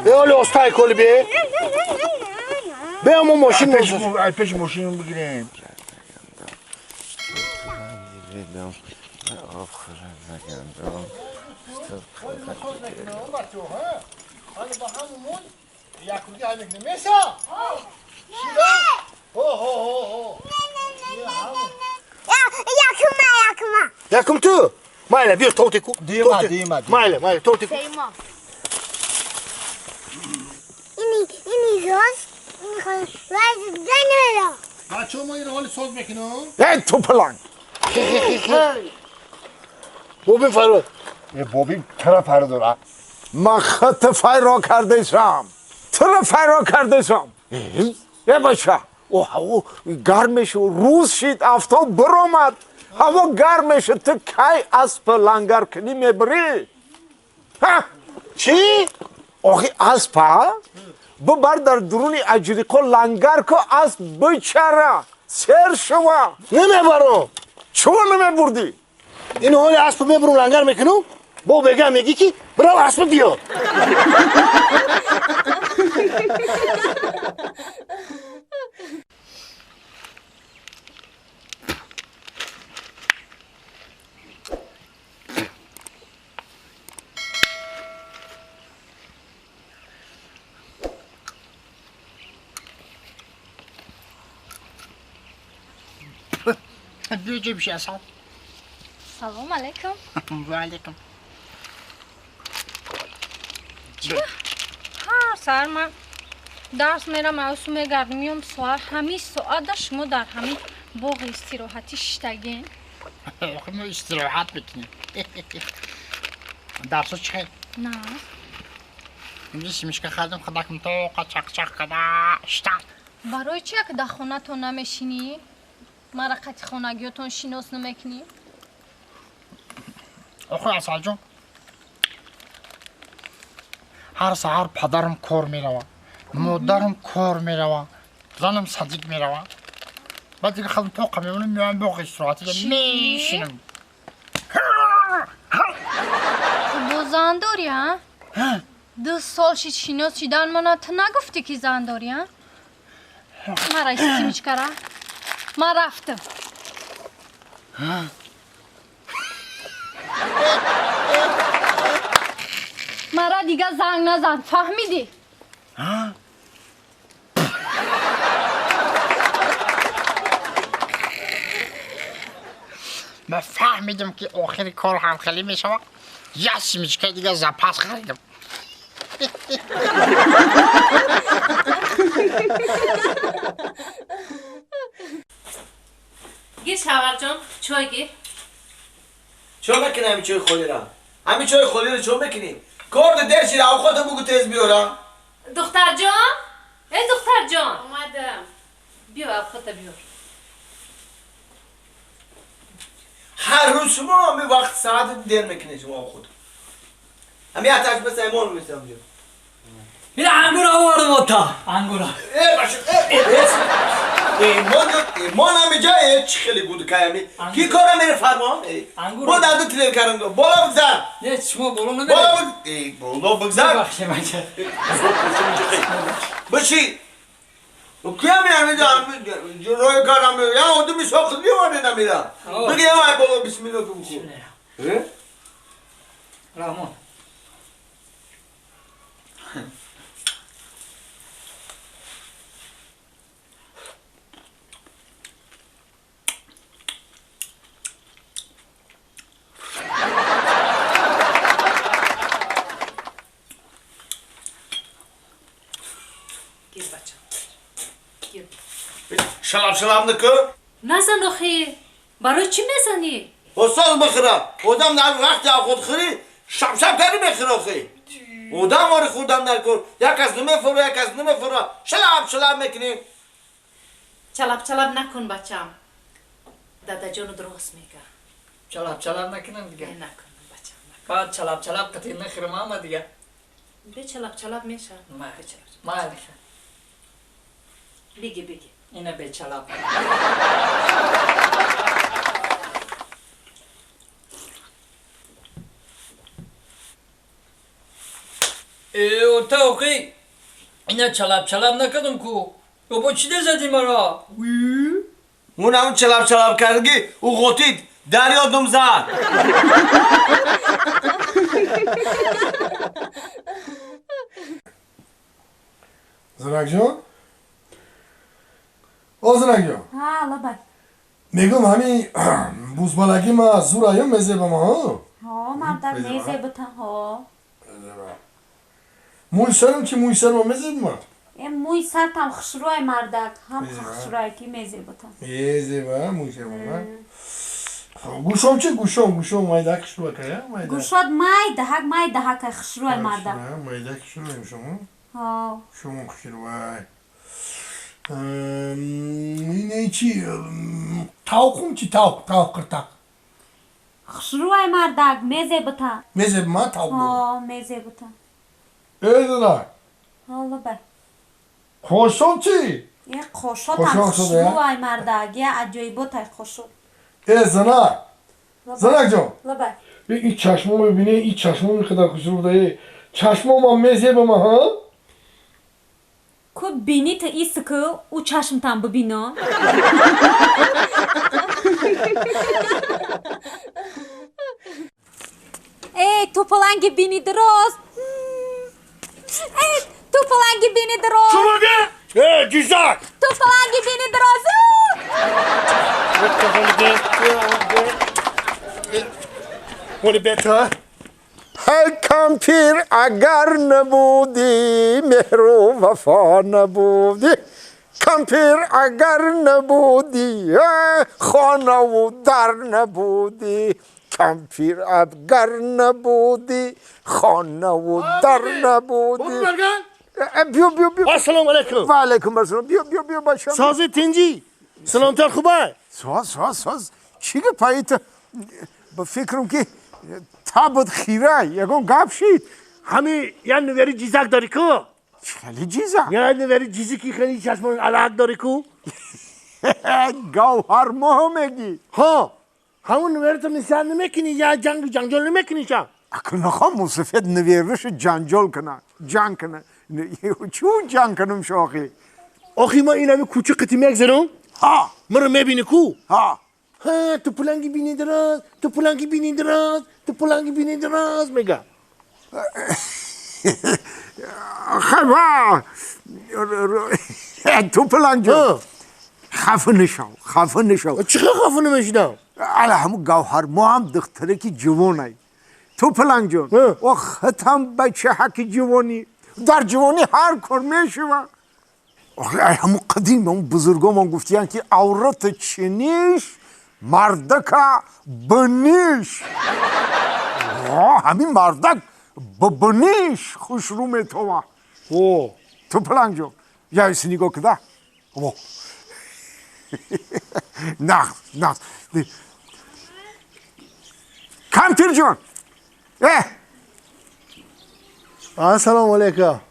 Оли остай коли бе. Бе мо мошин пеш мошин бигирем. Якум ту. Майла, биё тотику. Дима, дима. Майла, майла, тотику. Ини зоз, ини хол, бачаҳо мо инро ҳоли соз мекунам. Эй тупаланг. Бобин фарод. Э бобин чара фародора? Ман хат файро кардешам. Туро файро кардешам. Э бача, о ҳаво гарм мешуд, рӯз шид, афтоб биромад. Ҳаво гарм мешуд, ту кай асп лангар кунӣ мебирӣ? Ҳа? Чӣ? Охи аспа? Бибар дар дуруни аҷриқо лангар ку, асп бичара, сер шува. Намебарам. Чӯ намебурдӣ? Ин ҳоли аспо мебурам лангар мекунам, бо бега мегӣ ки бирав аспо биёр. Büyücü bir şey asal. Салом алейкум. Ва алейкум. Ҳар саҳар ман дарс мерам, аусу мегардам, миём соат ҳамин соата шумо дар ҳамин боғи истироҳатӣ шиштагин. Охи мо истироҳат мекунем. Дарсо чӣ хел? На. Имрӯз семечка хардам, худакам тоқа чақ-чақ када штам. Барои чи як дар хонатон намешинӣ? Мара қати хонагиётон шинос намекунӣ? Охи Асалҷон, ҳар саҳар падарам кор меравад, модарам кор меравад, занам садик меравад. Баъд дига худам тоқа мемонам, меоям боғи истироҳатида мешинам. Ту бо зан дорӣ, а? 2 сол шид шинос шидан мана ту нагуфтӣ ки зан дорӣ, а? Мара семечкара. Ман рафтам. Мара дига занг назан, фаҳмидӣ? Ман фаҳмидам ки охири кор ҳамхелӣ мешавад. Як семечкаи дига запас харидам. Гир шаварҷон, чой гир. Чо мекунӣ ҳамин чойи холиро? Ҳамин чойи холиро чо мекунӣ? Корд дер шида, авқото бугу тез биёрам. Духтарҷон? Э духтарҷон. Омадам. Биё авқота биёр. Ҳар рӯз шумо ҳамин вақт саат дер мекунед шумо авқот. Ҳамин аташ баса имон мисам ҷо. Мира ангур овардам ота. Ангура. Э баша, э ایمان ایمان هم جای چی خیلی بود کایمی کی کارم میره فرمان با دندو تلر کردم بالا بگذر. نه شما بالا نمیره. بالا بالا بگذر. ببخشید بچه. بشی کیم یعنی رای کارم میره یا اون می ساخت میوانه نمیرم بگی هم بالا بسم الله تو بخور. رحمان شلاب شلاب نکن. نزن آخه. برای چی میزنی؟ استاد بخورم. خودم در وقت خود خوری شب شب کردی بخور آخه. خودم واری خوردم در کن. یک از نمیفروه یک از نمیفروه. شلاب شلاب میکنی. چلاب چلاب نکن بچم. دادا جانو درست میگه. چلاب چلاب نکنم دیگه. نه نکن بچم. بعد چلاب چلاب قطعی نخرم اما دیگه. به چلاب چلاب میشه. ما بگی بگی. اینه به چلاب. Ота охи ина чалап чалап накардам ку. Бобо чӣ дезадӣ маро? اون همون چلپ چلپ کردگی او قطید دریا دم زد. زنک جان؟ او زنک جان. ها لبای. میگم همین بوزبالگی ما زور آیم مزه به ما ها؟ ها مردم میزه بتا ها. موی سرم چی موی سرم مزه به ما؟ موی سرتم خوشروی مردک هم خوشروی کی میزه بتا. میزه به موی سرم ما. گوشم چی گوشم گوشم مایده خوشروی که مایده. گوشات مایده هک مایده هک خوشروی مردک. مایده خوشروی شما. ها. شما خوشروی. اینه چی تاوخم چی تاوخ تاوخ قرتاق. خوشروی مردک میزه بتا. میزه ما تاوخ. ها میزه بتا. ای ها لبای. خوشم چی؟ یه خوشات هم خوشروی مردک یه عجایبات خوشو. ای زنک زنک جان. لبای. این چشمو میبینی این چشمو میخواد خوشرو بده چشمو ما میزه به ما ها؟ کو بینی تا ایست که او چشم تام ببینم. ای تو پلنگ بینی دراز. ای تو پلنگ بینی دراز. چی میگه؟ ای جیزک. تو پلنگ بینی دراز. ولی بهتر. هی کمپیر اگر نبودی مهر و وفا نبودی کمپیر اگر نبودی خانه و در نبودی کمپیر اگر نبودی خانه و در نبودی. بیا بیا بیا. السلام علیکم. و علیکم السلام. بیا بیا بیا بچم. ساز تنجی سلامتر خوبه؟ ساز ساز ساز چی گپاییت؟ به فکرم که تابت خیره یکون گپ شید. همین یه نوری جیزک داری کو؟ خیلی جیزک؟ یه نوری جیزکی خیلی چشمان علق داری کو؟ گوهر ماه میگی؟ ها همون نوری تو نسیان نمیکنی یا جنگ جنجال نمیکنی شا؟ اکنه نخوام مصفت نویرش جنجال کنه جنگ کنه چون جنگ کنم شاخی؟ آخی ما این همی کوچه قطی میگذرم؟ ها مرا میبینی کو؟ ها ها تو پلنگی بینی دراز تو پلنگی بینی دراز تو پلنگی بینی دراز میگه. خبا تو پلنگ جان خفه نشو خفه نشو. چه خفه نمیشدم؟ علی همون گوهر ما هم دختره که جوانه تو پلنگ جان و ختم بچه حک جوانی در جوانی هر کار میشوه. همون قدیم همون بزرگان گفتیان که عورت چینیش مردکا بنیش. همین مردک بنیش خوش رو میتوه. تو پلنگ جان یا ایسی نگاه کده نه نه کمپیر جان. السلام علیکم.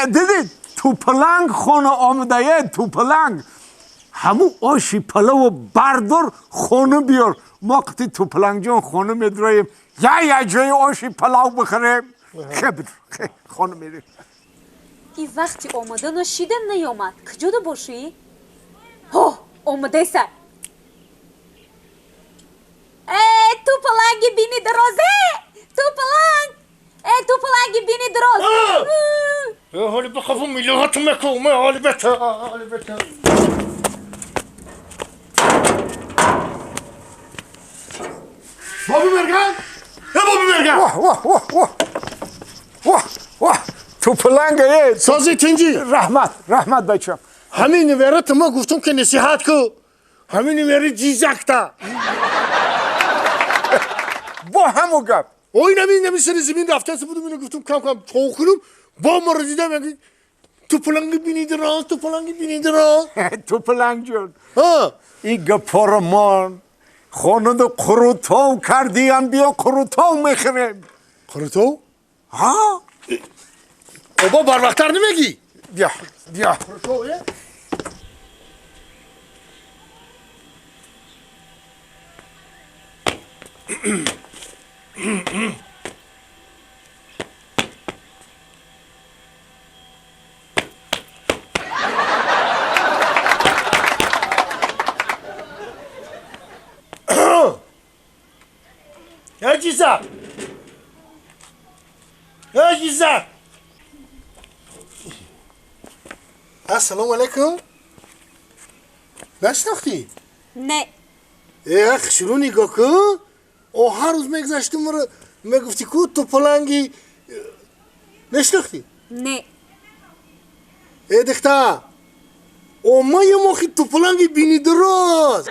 دیدی تو پلنگ خونه آمده تو پلنگ همون آشی پلو بردار خونه بیار ما قطعی تو پلنگ جان خونه میدراییم یا یه جای آشی پلو بخریم خبر خونه میریم. ای وقتی آمده نشیدم نیامد کجا دو باشی؟ ها آمده سر. ای تو پلنگ بینی درازه تو پلنگ ای تو پلنگ بینی دراز. حالی بخوفم میلغتم مکومه حالی بته حالی بته. بابی مرگان بابی مرگان. واه واه واه واه واه واه تو پلنگ ای سازی تنجی. رحمت رحمت بچم. همین نویرت ما گفتم که نصیحت کو همین نویری جیزک تا با همو گپ او این همین نمی سر زمین رفته بودم اینو گفتم کم کم چوخونم با ما رو دیدم یعنی تو پلنگ بینی دراز تو پلنگ بینی دراز. تو پلنگ جان این گپارمان خانه دو قروتاو کردیم بیا قروتاو میخریم. قروتاو؟ ها بابا بر وقتر نمیگی؟ بیا بیا قروتاو. Ҳаҷиза, ҳаҷиза. Ассалому алайкум. Нашинохтӣ? Не. Э, шурӯъ нигоҳ кун. О, ҳар рӯз мегузаштум, маро мегуфтӣ ку ту паланги. Нашинохтӣ? Не. Э, дихта, о, ман я мохи тупаланги бини дуроз.